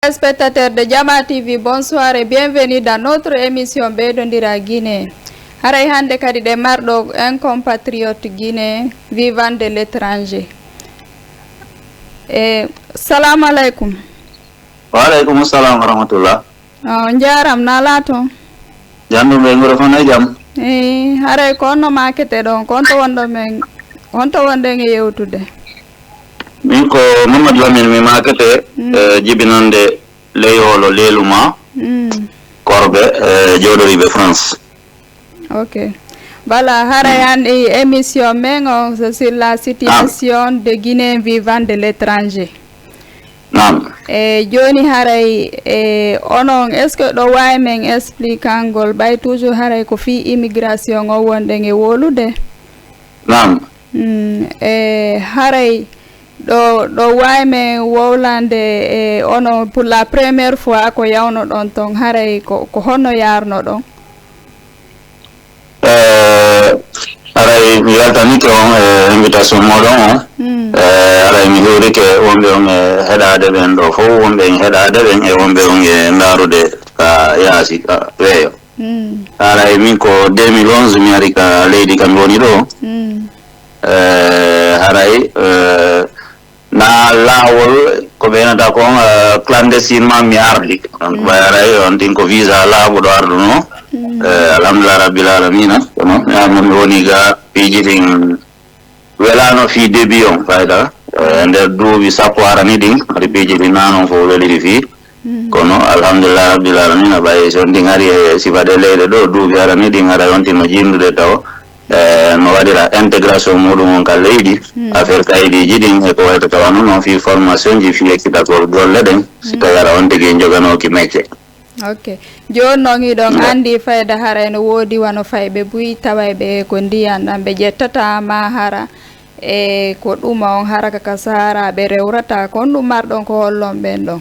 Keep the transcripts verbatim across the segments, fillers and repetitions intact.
Téléspectateurs de Jama T V, bonsoir et bienvenue dans notre émission Ɓeydondira Guinée. Haray hannde kadi ɗe marɗo un compatriote guinéen vivant de l'étranger. E, salamu aleykum. Wa aleykum salam wa rahmatullah. O, njaram, na laato? Janndu ɓe ngure fof no jam. E, haray ko honno maakete ɗon? Ko honto wonɗo men, honto wonɗen e yewtude? Min ko Mamadou Lamine mi maakete, Mm. eh, jibinande leyolo Leluma, Mm. Korbe, eh, jooɗoriiɓe France. Ok. Voilà, haray hannde émission men o, c'est sur la situation de Guinéen vivant de l'étranger. Naam. E, jooni haray, e, onon, est-ce que ɗo waawi men expliquangol, ɓay toujours haray ko fii immigration o wonɗen e wolude? Naam. Mm, e, haray ɗo, ɗo waawi men wowlande, e, onon pour la première fois ko yawnoɗon ton, haray ko, ko honno yaarnoɗon? Eh, haray mi weltanike on e invitation moɗon on. Mm. Eh, haray mi hewrike wonɓe on e heɗaade ɓen ɗo fof, wonɓe en heɗaade ɓen e wonɓe on e ndaarude ka yaasi ka weeyo. Mm. Haray min ko deux mille onze mi ari ka leydi ka mi woni ɗo. Mm. Eh, haray, eh, na laawol ko ɓe wiyata kon, eh, clandestinement mi ardi. Donc, ɓay haray on tin ko visa laaɓuɗo arduno. Eh, alhamdulillah rabbil alamina. Kono mi arno mi woni ga piiji ɗin welano fii début on fayda. Eh, nder duuɓi sappo arani ɗin, hari piiji ɗin na non fof weliri fii. Kono alhamdulillah rabbil alamina, ɓay so on tin ari e sifa ɗe leyɗe ɗo, duuɓi arani ɗin haray on tin no jinndude taw, eh, no waɗira intégration muɗum on ka leydi, affaire kayidiiji ɗin e ko wayta tawa non, non fii formation ji, fii ekkitagol golle ɗen, si tawi ara on tigi joganooki mecce. Ok. Jooni non hiɗon anndi fayda haray no woodi wano fayɓe buy tawayɓe ko ndiyan ɗan ɓe ƴettata ma hara e ko ɗuma on hara ka Sahara ɓe rewrata kon ɗum marɗon ko hollon ɓen ɗon?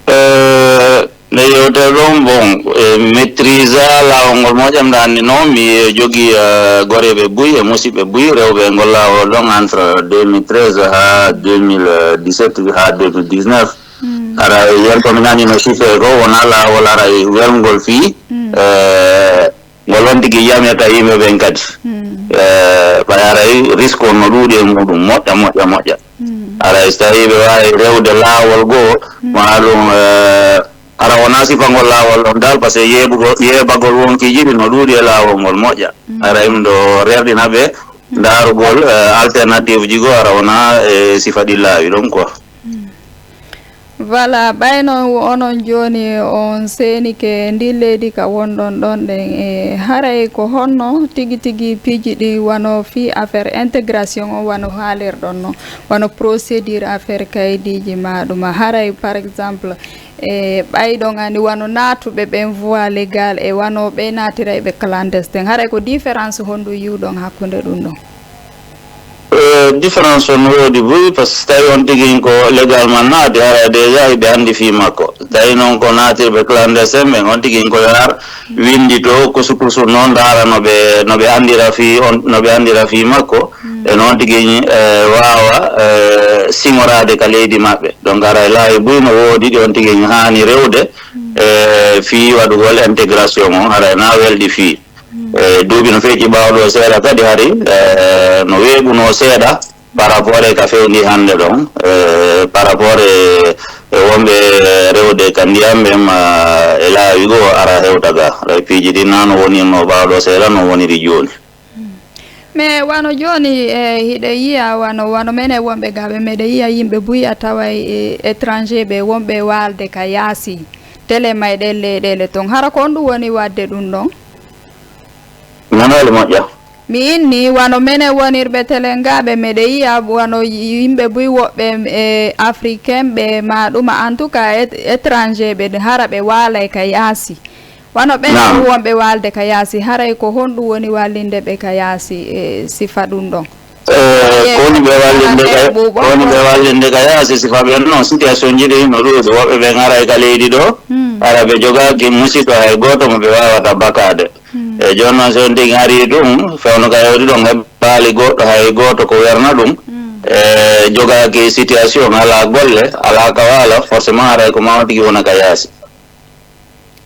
Eh, nde yewtere ɗon, bon, e maîtrise laawol ngol moƴƴam ɗan anndi non, mi jogii, eh, goreeɓe buy e musiɓɓe buy rewɓe e ngol laawol ɗon entre deux mille treize haa deux mille dix-sept haa deux mille dix-neuf. Haray yen ko mi nani no sifee ko wona laawol haray welngol fii, eh, ngol on tigi yameta yimɓe ɓen kadi. Eh, ɓay haray risque on no ɗuuɗi e muɗum moƴƴa, moƴƴa, moƴƴa. Haray so tawi ɓe waawi rewde laawol goo, ma ɗum, eh, hara wona sifangol laawol ɗon dal, par ce que yeeɓugol, yeeɓagol wonkiiji ɗin no ɗuuɗi e laawol ngol moƴƴa. Haray ɗum ɗo rerɗina ɓe ndaarugol, eh, alternative ji goo, hara wona e sifa ɗi laawi ɗon quoi. Voilà, ɓay non onon jooni on seenike ndin leydi ka wonɗon ɗon ɗen, e haray ko honno tigi tigi piiji ɗi wano fii affaire intégration on wano haalirɗon non, wano procédure affaire kayidiiji ma ɗuma, haray par exemple, e ɓay ɗon anndi wano naatuɓe ɓen voie légale e wano ɓe naatirayɓe clandestin, haray ko différence honɗum yi'uɗon hakkunde ɗum ɗon? Eh, différence on no woodi buy, par ce que so tawi on tigi ko légalement naati, haray déjà hiɓe anndi fii makko. So tawi non ko naatirɓe clandestin ɓen, on tigi ko yo ar winndito kusu kusu non, ndaara no ɓe, no ɓe anndira fii on, no ɓe anndira fii makko, e non tigi, eh, waawa, eh, siŋoraade ka leydi maɓɓe. Donc haray laawi buy no woodi ɗi on tigi haani rewde, eh, fii waɗugol intégration on, haray na welɗi fii. E duuɓi no feƴƴi ɓaawo ɗoo seeɗa kadi hari, eh, no weeɓunoo seeɗa par rapport e ka fewndi hannde ɗon, eh, par rapport e, e wonɓe rewde ka ndiyam ɓen ma e laawi goo ara hewta ga. Haray piiji ɗin na no wonirnoo ɓaawo ɗoo seeɗa no woniri jooni. Mais wano jooni, e, hiɗe yiya wano, wano menen wonɓe ga ɓe, meɗe yiya yimɓe buy a taway, e, étranger ɓe wonɓe waalde ka yaasi tele may ɗen leyɗeele ton. Hara ko honɗum woni waɗde ɗum ɗon? Nanaali moƴƴa. Mi inni wano menen wonirɓe telengaaɓe, meɗe yiya wano yimɓe buy woɓɓe, e, africain ɓe ma ɗuma, en tout cas, et-, étranger ɓe, hara ɓe waalay ka yaasi. Wano ɓen ɗon wonɓe waalde ka yaasi, haray ko honɗum woni wallinde ɓe ka yaasi e sifa ɗum ɗon? Eh, ko woni ɓe wallinde ka, ko woni ɓe wallinde ka yaasi sifa ɓen non situation ji ɗi no ɗuuɗi. Woɓɓe ɓen aray ka leydi ɗo, hara ɓe jogaaki musiɗɗo hay gooto mo ɓe waawata bakaade. E jooni non so on tigi ari ɗum, fewndo ka yawti ɗon heɓaali goɗɗo hay gooto ko werna ɗum. e, jogaaki situation, alaa golle, alaa ka waala, forcément haray ko maa on tigi wona ka yaasi.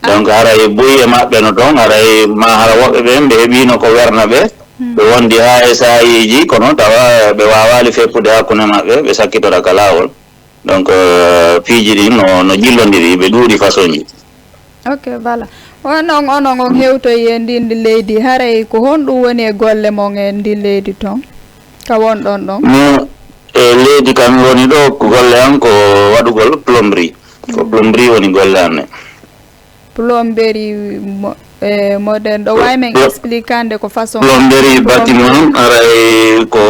Donc haray buy e maɓɓe no toon, haray ma hara woɓɓe ɓeen ɓe heɓiino ko werna ɓe, ɓe wondi haa e saayiiji, kono tawa ɓe waawaali feppude hakkunde maɓɓe, ɓe sakkitora ka laawol. Donc, euh, piiji ɗin no, no jillondiri, ɓe ɗuuɗi façonji. Ok, voilà. On, on, onon on hewtoyi e ndin leydi, haray ko honɗum woni e golle mon e ndin leydi toon? Ka wonɗon ɗon? Min, e leydi ka mi woni ɗo, ko golle an ko waɗugol plomberie. Ko plomberie woni golle an ne. Plomberie mo-, e moderne. Ɗo wawi men expliquande ko façon plomberie plom- bâtiment, haray ko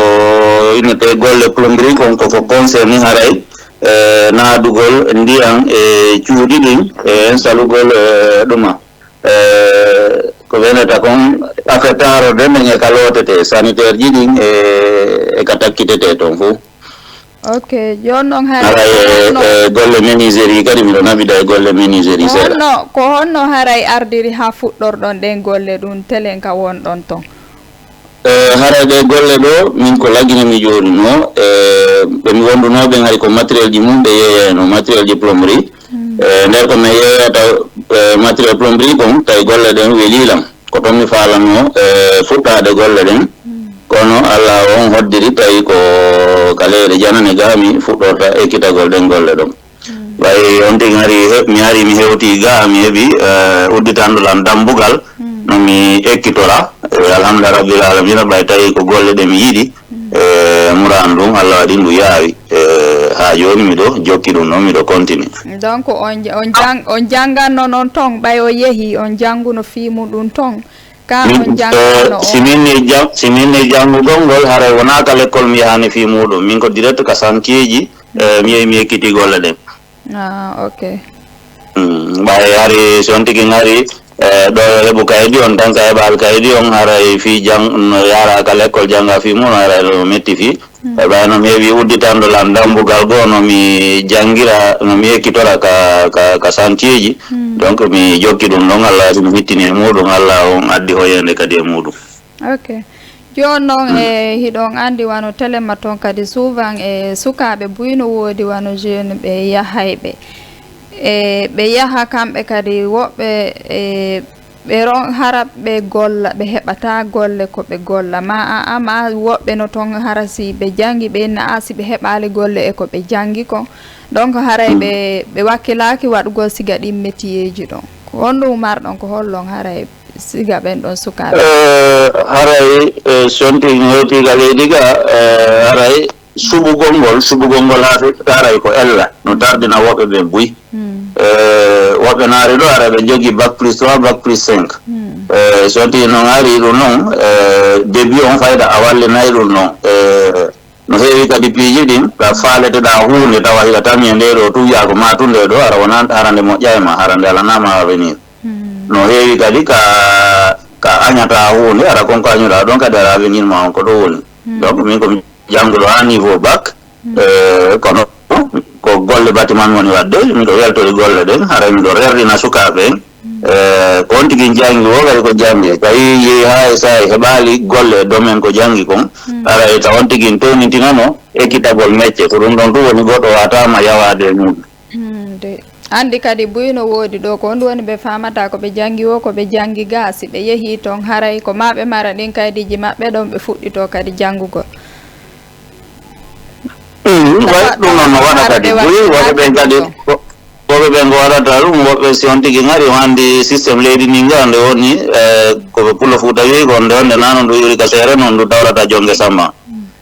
innete golle plomberie kon ko ko concerne haray, e, naadugol ndiyan e cuuɗi ɗin, e, instalugol, e, ɗuma. E, ko wenata kon affectaro de men e ka lootete, sanitaire ji ɗin, e, e ka takkitete toon fof. Ok, jooni noon haray Haray ko e, honno, e golle menuiserie kadi miɗo naɓida e golle menuiserie ko seeɗa. Honno, ko honno haray ardiri haa fuɗɗorɗon ɗen golle ɗum telen ka wonɗon ton? E, haray ɗe golle ɗo, min ko Lagine mi jooɗunoo, e, ɓe mi wondunoo ɓen hari ko matériel ji mum ɓe yeeyayno, matériel ji plomberie. E, nder ko mi yeeyata, e, matériel plomberie kon, tawi golle ɗen welii lan. Ko toon mi faalanoo, e, fuɗɗaade golle ɗen. Kono Alla on hoddiri tawi ko ka leyɗe janane ga mi fuɗɗorta ekkitagol ɗen golle ɗon. Ɓay on tigi hari he-, mi hari mi hewti ga mi heɓi, e, udditanɗo lan dambugal no mi ekkitora. E, alhamdulillah rabbil alamina, ɓay tawi ko golle ɗe mi yiɗi. E, muraan ɗum Alla waɗi ndu yaawi. E, haa jooni miɗo jokki ɗum ɗon, miɗo continue. Donc on, on jang-, on jannganno noon ton, ɓay o yehi, on jannguno fii muɗum ton. Ka min, on janngaano eh, si min ni jang-, si min ni janngugol ngol, haray wonaa ka lekkol mi yahani fii muuɗum. Min ko direct ka santieeji, eh, mi yehi mi ekkiti golle ɗen. Ah, ok. Mm, ɓay hari si on tigi ngari, eh, ɗo heɓu kaydi on tan, ka heɓaali kaydi on, haray fii jang-, no yaara ka lekkol jannga fii mum, haray no metti fii. E ɓay no mi heɓi udditanɗo lan dambugal goo, no mi janngira, no mi ekkitora ka, ka, ka santieeji. Donc, mi jokki ɗum ɗon, Alla waɗi mi hittini e muuɗum, Alla on addi hoyeende kadi e muuɗum. Ok. Jooni noon, e hiɗon anndi wano Telema toon kadi souvent e sukaaɓe buy no woodi wano jeune ɓe yahayɓe. E ɓe yaha kamɓe kadi woɓɓe e ɓe ron-, hara ɓe golla, ɓe heɓataa golle ko ɓe golla. Ma a, a, ma woɓɓe no toon hara si ɓe janngi, ɓe na a si ɓe heɓaali golle e ko ɓe janngi kon. Donc haray ɓe, ɓe wakkilaaki waɗugol siga ɗin métierji ɗon. Ko honɗum marɗon ko hollon haray siga ɓen ɗon sukaaɓe? Eh, haray, eh, si on tigi hewti ka leydi ga, eh, haray suɓugol ngol, suɓugol ngol haa fi-, haray ko ella, no tardina woɓɓe ɓen buy. Eh, woɓɓe naari ɗo, haray ɓe jogi bac plus trois, bac plus cinq. Eh, si on tigi noon ari ɗum noon, eh, début on fayda a wallinay ɗum noon. Eh, no heewi kadi piiji ɗin, ɗa faaleteɗaa huunde tawa hiɗa tami e ndee ɗoo tuuyaako maa tun ndee ɗoo, hara wonaa, hara nde moƴƴaay ma, hara nde alanaa ma avenir. No heewi kadi ka, ka añataa huunde, hara kon ko añuɗaa ɗon kadi hara avenir ma on ko ɗo woni. Donc min ko mi jannguɗo haa niveau bac, eh, kono ko golle bâtiment mi woni waɗde, miɗo weltori golle ɗen, haray miɗo rerɗina sukaaɓe en. Eh, ko on tigi janngi o kadi ko janngi, tawi yehi haa e saa'i heɓaali golle e domaine ko janngi kon, haray taw on tigi townintinano ekkitagol mecce, ko ɗum ɗon tun woni goɗɗo waataama yawaade e muɗum. Hmm, de. Anndi kadi buy no woodi ɗo, ko honɗum woni ɓe faamata ko ɓe janngi woo, ko ɓe janngi gaa, si ɓe yehii toon, haray ko maa ɓe mara ɗin kaydiiji maɓɓe ɗon, ɓe fuɗɗitoo kadi janngugol. Mm, way, ɗum noon no waɗa kadi. Buy, woɓɓe ɓen kadi, wo-, woɓɓe ɓen ko waɗata ɗum, woɓɓe si on tigi ngari, on anndi système leydi ndi nga nde woni, eh, ko ɓe Pullo Fuuta wi, ko nde wonde nano ndu yuri ka seere, noon ndu tawrata jonge sama.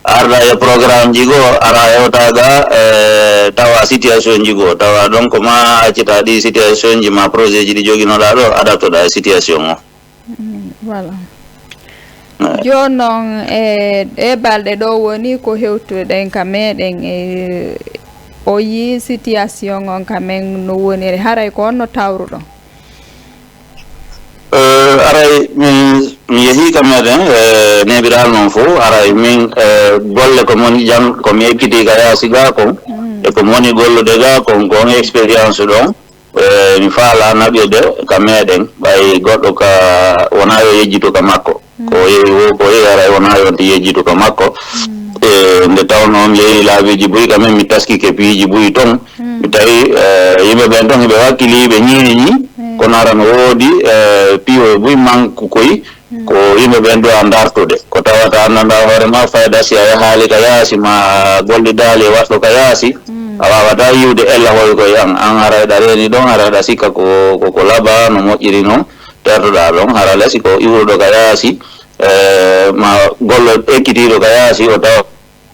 Arda e programme ji goo, ara hewta ga, eh, tawa situation ji goo, tawa donc ma accita ɗi situation ji ma projet ji ɗi joginoɗa ɗo, adaptoɗa e situation o. Mm, voilà. Eh. Jooni noon, e ɗe balɗe ɗo woni ko hewtuɗen ka meɗen, e o yii situation on ka men no woniri, haray ko honno tawruɗon? Eh, aray min, mi yehii ka meɗen, eh, neeɓiraali noon fof, aray min, eh, golle ko moni jang, ko mi ekkiti ka yaasi ga kon, e ko moni gollude ga kon, ko on expérience ɗon, eh, mi faala naɓirde ka meɗen, ɓay goɗɗo ka wona yo yejjitu ka makko. Ko yehi wo, ko yehi aray wona yo yejjitu ka makko. E nde tawnoo mi yehi laabiiji buy, quand même mi taskike piiji buy toon. Mi tawi, eh, yimɓe ɓeen toon hiɓe wakkilii, ɓe ñeeñi. Kono ara no woodi, eh, piiwo buy manque koy, ko yimɓe ɓeen duwaa ndartude. Ko tawata anndanɗaa hoore ma fayda si a yahaali ka yaasi, ma a gollidaali e waɗɗo ka yaasi, a waawataa yiwde ella hoy koye an. An haray ɗa reeni ɗoon, haray ɗa sikka ko, ko, ko laba no moƴƴiri noon, tertoɗaa ɗoon. Hara lesi ko iwruɗo ka yaasi, eh, ma gollo ekkitiiɗo ka yaasi, o tawa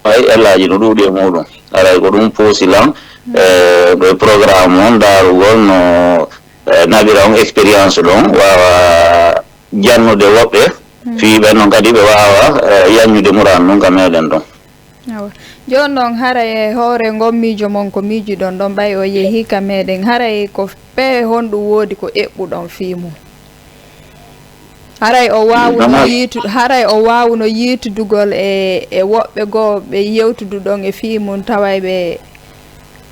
ay ellaaji no ɗuuɗi e muuɗum. Haray ko ɗum puusi lan, eh, e programme on, ndaarugol no, eh, naɓira on expérience ɗon, waawa jannude woɓɓe, fii ɓen non kadi ɓe waawa, eh, yanñude muraan ɗum ka meɗen ɗon. Awa. Jooni noon, hara e hoore ngoo miijo mon ko miijiɗon ɗon, ɓay o yehii ka meɗen, haray ko pehe honɗum woodi ko eɓɓuɗon fii mum? Haray o waawuno yiitu-, haray o waawuno yiitudugol e, e woɓɓe goo ɓe yewtuduɗon e fii mum, taway ɓe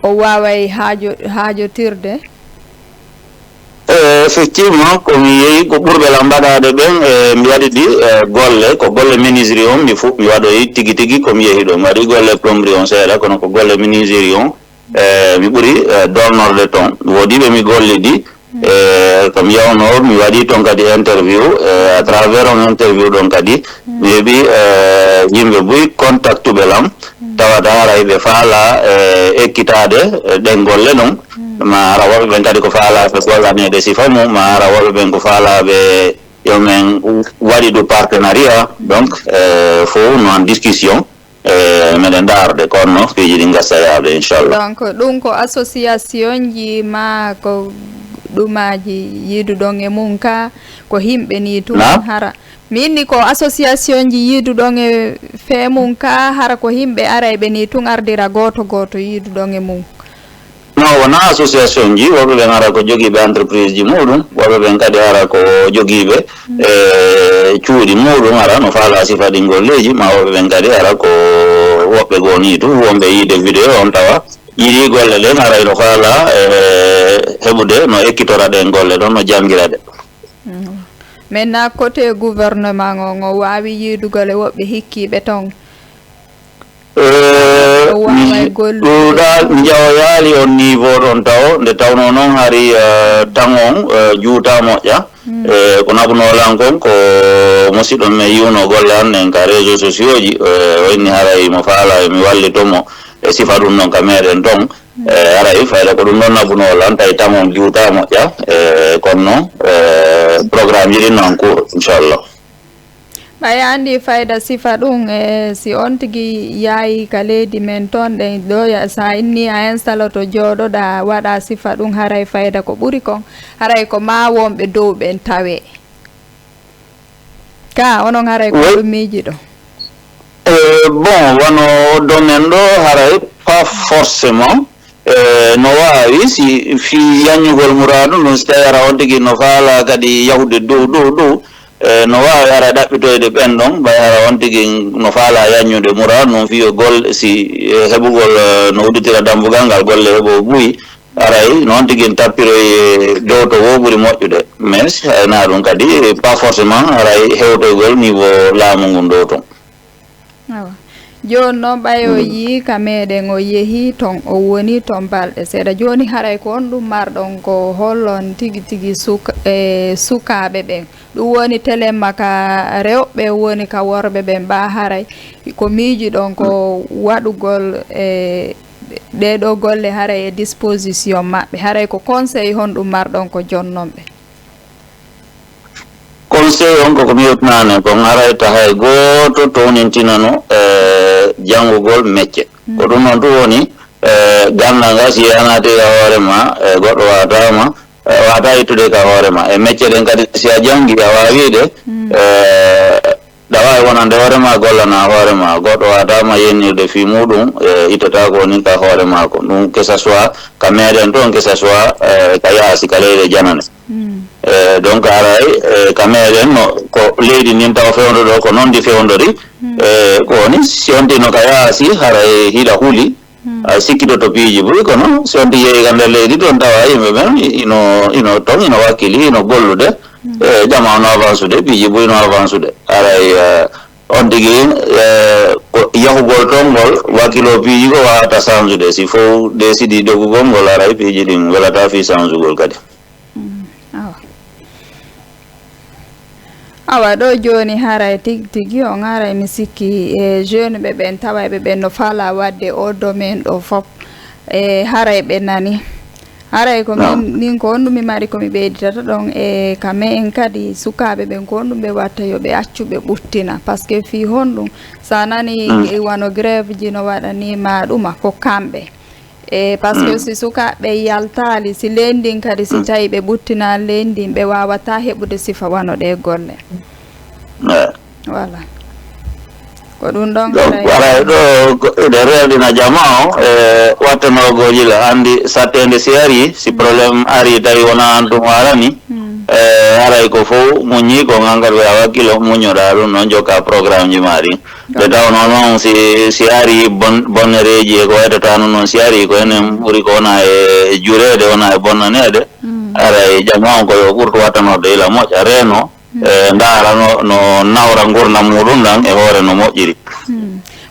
o waaway haajo-, haajotirde? Eh, effectivement, ko mi yehi ko ɓurɓe lan mbaɗaade ɓen, eh, mi waɗi ɗi, eh, golle, ko golle menuiserie on, mi fu-, mi waɗoyi tigi tigi ko mi yehi ɗo. Mi waɗi golle plomberie on seeɗa, kono ko golle menuiserie on, eh, mi ɓuri, eh, dolnorde toon. Woodi ɓe mi golli ɗi, eh, ko mi yawnoo, mi waɗi toon kadi interview, eh, à travers on interview ɗon kadi, mi heɓi, eh, yimɓe buy contactuɓe lan, tawata haray ɓe faala, eh, ekkitaade, eh, ɗen golle ɗon. Ma ara woɓɓe ɓen kadi ko faalaaɓe gollaneede sifa mum, ma ara woɓɓe ɓen ko faalaaɓe yo men waɗi ɗum partenariat. Donc, eh, fof no en discussion, eh, meɗen ndaarde ko honno piiji ɗi ngassa yaade, inchallah. Donc, ɗum ko association ji ma ko ɗumaaji yiiduɗon e mum ka, ko yimɓe ni tun hara? Min ni ko association ji yiiduɗon e fee mum ka, hara ko yimɓe arayɓe ni tun ardira gooto gooto yiiduɗon e mum? Non, wonaa association ji, woɓɓe ɓen hara ko jogiiɓe entreprise ji muuɗum, woɓɓe ɓen kadi hara ko jogiiɓe, eh, cuuɗi muuɗum, hara no faala sifa ɗin golleeji, ma woɓɓe ɓen kadi hara ko woɓɓe goo ni tun, wonɓe yiide vidéo on tawa yiɗi golle ɗen, hara ino faala, eh, heɓude no ekkitora ɗen golle ɗon, no janngira ɗe. Mm. Maintenant, côté gouvernement on, o waawi yiidugol e woɓɓe hikkiiɓe toon? Eh, o waaway mi gollude ɗuuɗa, mi jawoyaali on niveau ɗon tawo, nde tawnoo noon hari, eh, tan on, eh, juuta moƴƴa. Eh, ko naɓunoo lan kon ko musiɗɗo men yiwno golle an ɗen ka réseaux sociaux ji, eh, o inni haray mo faala e mi wallito mo e sifa ɗum ɗon ka meɗen ton. Eh, haray fayda ko ɗum ɗon naɓunoo lan, tawi tan on juuta moƴƴa, eh, kono noon, eh, programme ji ɗin no en cours, inchallah. Ɓay a anndi fayda sifa ɗum, e si on tigi yaayi ka leydi men toon, ɗen ɗo ya-, sa inni a instaloto jooɗoɗa waɗa sifa ɗum, haray fayda ko ɓuri kon, haray ko ma wonɓe dow ɓen tawe. Ka onon haray ko ɗum miijiɗo? Eh, bon, wano domaine ɗo haray pas forcément. Eh, no waawi si fii yaññugol muraadu ndun, si tawi hara on tigi no faalaa kadi yahude dow, dow, dow, eh, no waawi hara ɗaɓɓitoyde ɓen ɗon, ɓay hara on tigi no faalaa yaññude muraadu ndun fii yo golle, si, eh, heɓugol, eh, no udditira dambugal ngal golle heɓo buy, haray no on tigi tappiroy, eh, dow to woo ɓuri moƴƴude. Mais si haynaa ɗum kadi, eh, pas forcément haray hewtoygol niveau laamu ngun dow ton. Awa. Jooni noon, ɓay o yii ka meɗen, o yehi toon, o woni toon balɗe seeɗa. Jooni haray ko honɗum marɗon ko hollon tigi tigi suka-, e sukaaɓe ɓen? Ɗum woni telemma ka rewɓe, woni ka worɓe ɓen, ɓa haray ko miijiɗon ko waɗugol e ɗee ɗoo golle haray e disposition maɓɓe? Haray ko conseil honɗum marɗon ko jonnon ɓe? Conseil on ko ko mi yewtinani kon, arayta hay gooto townintinano, eh, janngugol mecce. Ko ɗum noon tun woni, eh, ganndal ngal, si a naati ka hoore ma, eh, goɗɗo waataama, eh, waawataa ittude ka hoore ma. E mecce ɗen kadi, si a janngi, a waawi ɗe, eh, ɗa waawi wonande hoore ma, gollana hoore ma. Goɗɗo waataama yennirde fii muuɗum, eh, ittotaako woni ka hoore maako. Ɗum, que ça soit ka meɗen toon, que ça soit, eh, ka yaasi, ka leyɗe janane. Eh, donc, haray, eh, ka meɗen no, ko leydi ndin tawa fewndo ɗo, ko noon ndi fewndori. Eh, ko woni, si on tino ka yaasi, haray hiɗa huli, a sikkitoto piiji buy, kono si on ti yehi ka nder leydi toon, tawa yimɓe ɓen ino, ino toon, ino wakkili, ino gollude. Eh, jama no avansude, piiji buy no avansude. Haray, eh, On tigi, eh, ko yahugol toon ngol, wakkilo piiji ko waawata sansude. Si fof desidii dogugol ngol, haray piiji ɗin welataa fii sansugol kadi. Awa. Awa ɗo jooni haray tigi tigi on haray mi sikki e jeune ɓe ɓen tawayɓe ɓen no faalaa waɗde o domaine ɗo fof e haray ɓe nani. Haray ko min min ko honɗum mi mari ko mi ɓeyditata ɗon e ka me'en kadi sukaaɓe ɓen ko honɗum ɓe watta yo ɓe accu ɓe ɓuttina par ce que fii honɗum so a nani wano grève ji no waɗa ni ma ɗuma ko kamɓe. E par ce que si sukaaɓe yaltaali si leydi ndin kadi si tawi ɓe ɓuttinaali leydi ndin ɓe waawataa heɓude sifa wano ɗee golle. Voilà. Ko ɗum ɗon donc haray ɗo ede reerɗina jama o e wattanoogoji la anndi satteende si ari si problème ari tawi wona an ɗum arani e haray ko fof muñi ko ngankat ɓe a wakkilo muñoɗa ɗum noon jokka programme ji ma ɗi nde tawno noon si si ari bonnereji e ko waytatano noon si ari ko enen ɓuri ko wona e jureede wona e bonnaneede haray jama on ko yo ɓurtu wattanorde ila moƴƴa reeno e ndaara no no nawra ngurdam muɗum ɗan e hoore no moƴƴiri.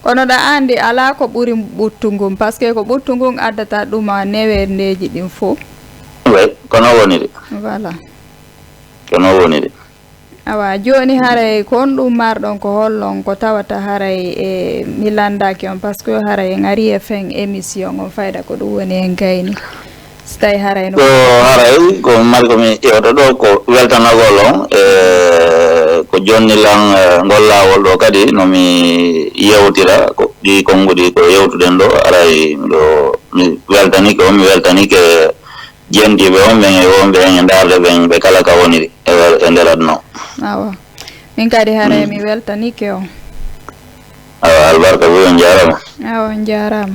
Kono ɗa anndi alaa ko ɓuri ɓuttu ngun par ce que ko ɓuttu ngun addata ɗuma neweendeeji ɗin fof. Way kono woniri. Voilà. Kono woniri. Awa jooni haray ko honɗum marɗon ko hollon ko tawata haray e mi lanndaaki on par ce que haray en arii e fin émission on fayda ko ɗum woni en gayni. Si tawi haray no. Ko haray ko mari ko mi ƴewta ɗo ko weltanagol on e ko jonni lan ngol laawol ɗo kadi no mi yewtira ko ɗi konnguɗi ko yewtuɗen ɗo haray ɗo mi weltanike on mi weltanike jentiɓe on ɓen e wonɓe hen e ndaarde ɓen ɓe kala ka woniri e nder aduna o. Awa min kadi haray mi weltanike on. Awa albarka bo on jarama. Awa on jarama.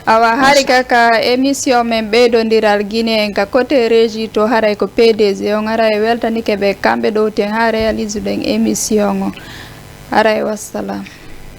Awa hari kaka émission men ɓeydondiral guinéen ka côté régie to haray ko pdg on haray weltanike ɓe kamɓe ɗowten ha réalise ɗen émission o haray wassalam.